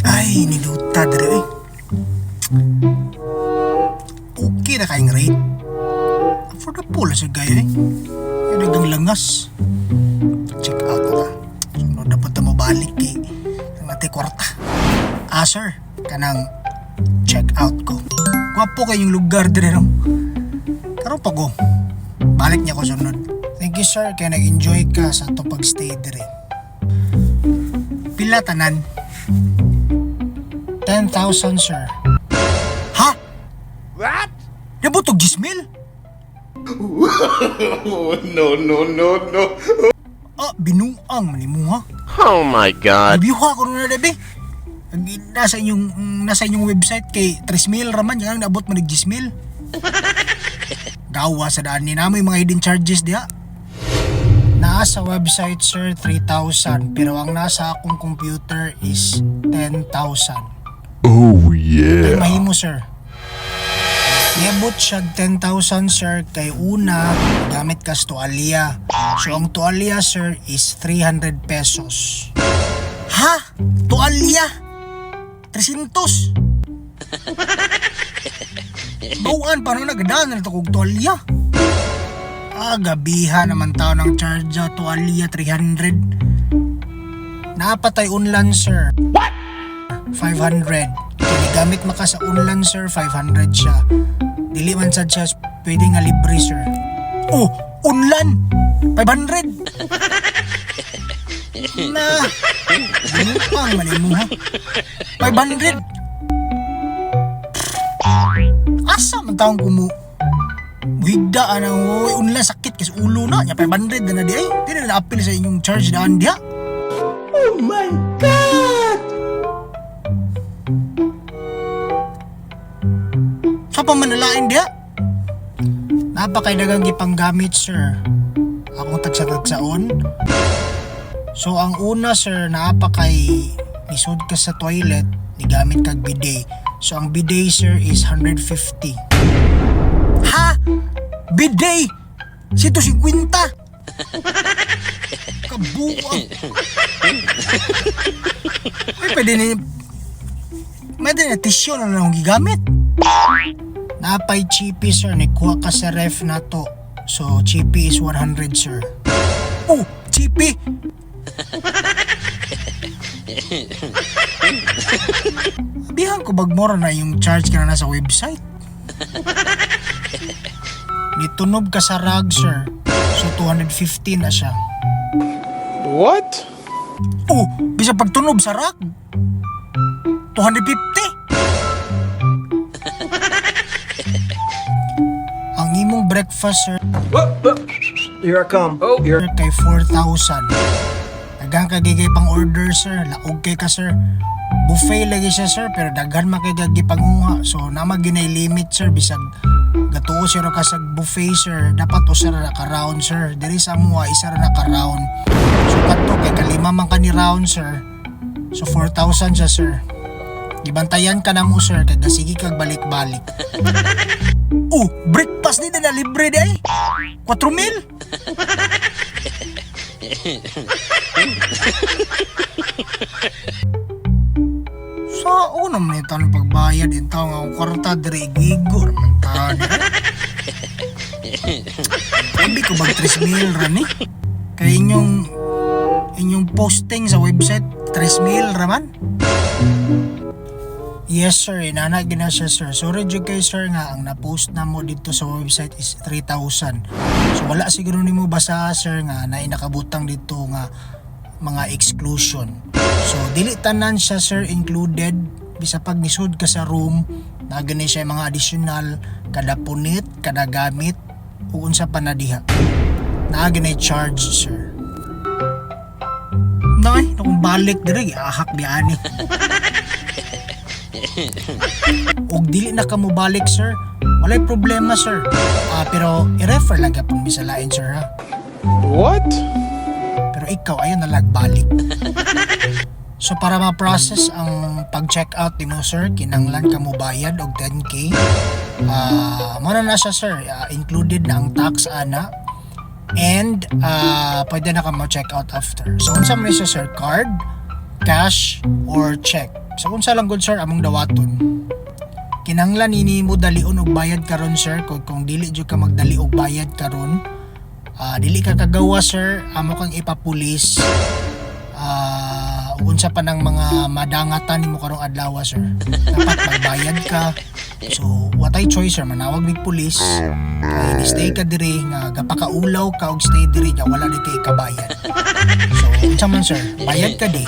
Ay, niluta dire eh. Okay na kayong rate. Affordable sa gayo eh. Ay, dagang langas. Check out na ta. Sunod na po ito mo balik kay ang ate kwarta. Ah, sir, kanang check out ko. Gwapo kayong lugar dire, no? Karon pa ko. Balik niya ko sunod. Thank you, sir, kay nag-enjoy ka sa ato pag-stay dire. Pila tanan? 10,000, sir. Ha? What? Niabot og 10,000? Oh, no, no, no, no. Ah, binuang man nimo ha. Oh my God. Review ko na dabi. Nasa inyong website kay 3,000 raman yang naabot man og 10,000. Gawa sa daan ni namo yung mga hidden charges diha. Naa sa website, sir, 3,000, pero ang nasa akong computer is 10,000. Oh Ay yeah. mahimo, sir. Niabot siya 10,000, sir, kay una gamit kas tuwalya. So ang tuwalya, sir, is 300 pesos. Ha? Tuwalya? 300? Bawaan, paano nagadaan na ito kog tuwalya? Ah, gabiha naman tao ng charge tuwalya 300. Napatay unlan, sir. What? 500. Kaya gamit maka sa unlan, sir, 500 siya. Dili man sad siya pwede nga libre, sir. Oh, unlan! 500! Na! Ano pang mali mo ha? 500! Asa man taong kumu Higda anang oy unlan, sakit kasi ulo na nya, 500 na na di ay. Di na naapil sa inyong charge daan diha. Oh my God! Sa pa manalain diha? Napakaidagang gipanggamit, sir. Akong tagsa-tagsaon. So ang una, sir, naa pa kay nisud ka sa toilet, nigamit kag bidet. So ang bidet, sir, is 150. Ha? Bidet? 150? Kabuang. Ay, pwede ni... Pwede na tissue na lang gigamit. Napay chippy, sir, nikuha ka sa ref na to. So chippy is 100, sir. Oh, chippy! Abihan ko bagmora na yung charge ka na nasa website. Nitunob ka sa rug, sir. So 250 na siya. What? Oh, bisa pagtunob sa rug. 250. Ang imong breakfast, sir, Here I come. Oh, here. kay 4,000. Daghan ka gigay pang order, sir. Laog kay ka, sir. Buffet lagi siya, sir, pero daghan man kay gagi panguha. So nama ginay limit, sir, bisag gatuo sir ka sa buffet, sir, dapat usa ra ka round, sir. Diri sa amoa isa ra na ka round. So kadto kay kalima man ka ni round, sir. So 4,000 siya, sir. Gibantayan ka na mo, sir, kay sige kag balik-balik. Oh, breakfast ni na libre di ay. 4,000. Sa una man ito ang pagbayad ito nga akong kwarta dire gigo man ta. Sabi ko bag 3,000 ra ni. Kay inyong posting sa website 3,000 ra man. Yes sir, inana gina siya, sir. Sorry jud kay sir nga ang na-post na mo dito sa website is 3,000. So wala siguro nimo basa, sir, nga naay nakabutang dito nga mga exclusion. So dili tanan siya, sir, included, bisa pag nisud ka sa room na gani siya mga additional kada punit, kada gamit ug unsa pa na diha. Naa gani charge, sir. Nay, nakong balik dire giahak di ani. Og dili na ka mobalik, sir, walay problema, sir. Ah, pero i-refer lang gyapon mi sa lain, sir, ha. What? Pero ikaw ayaw na balik. So para ma-process ang pag-check out nimo, sir, kinanglan ka mo bayad og 10K. Ah, mo na na siya, sir. Ah, included na ang tax ana. And pwede na ka mo check out after. So unsa man siya, sir, card, cash or check. Sa kung sa lang good, sir, among dawaton. Kinahanglan nini mo dalion og bayad karon, sir, kung dili jud ka magdali og bayad karon, dili ka kagawa, sir, amo kang ipapulis. Ug unsa pa nang mga madangatan nimo karong adlaw, sir. Dapat magbayad ka. So, what I choice, sir, manawag mig pulis. Kay ni stay ka diri nga gapakaulaw ka og stay diri nga wala di kay kabayad. So, unsa man, sir, bayad ka di.